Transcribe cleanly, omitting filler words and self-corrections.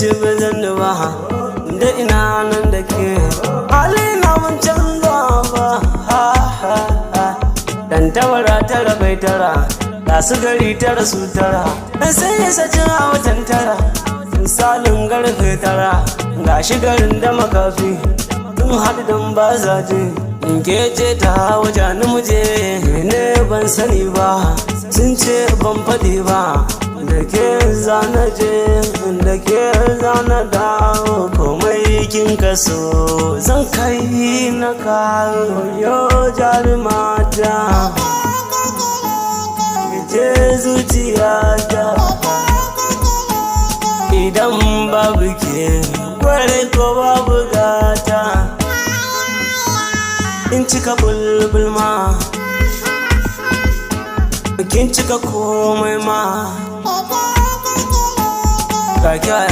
ce ba zan ba, da ina nan da ke. Hali na ban canza ba, ha ha ha. Dan tawara tara bai tara, ga su gari tara su tara. Sai ya sace a watan 9, misalin karfe 9, ga shi garin da makafi, tun haɗu don ba za je. Ke ce ta wajen muje ne, ban sani ba, sun ce ban faɗi ba. Da ke zana je, da ke zana dawo, komai kin kaso zan kai na kawo. Yo jarumata, ce zuciyata, idan babu ke kwarai ko babu gata. In cika bulbul ma, kin cika komai ma. Ga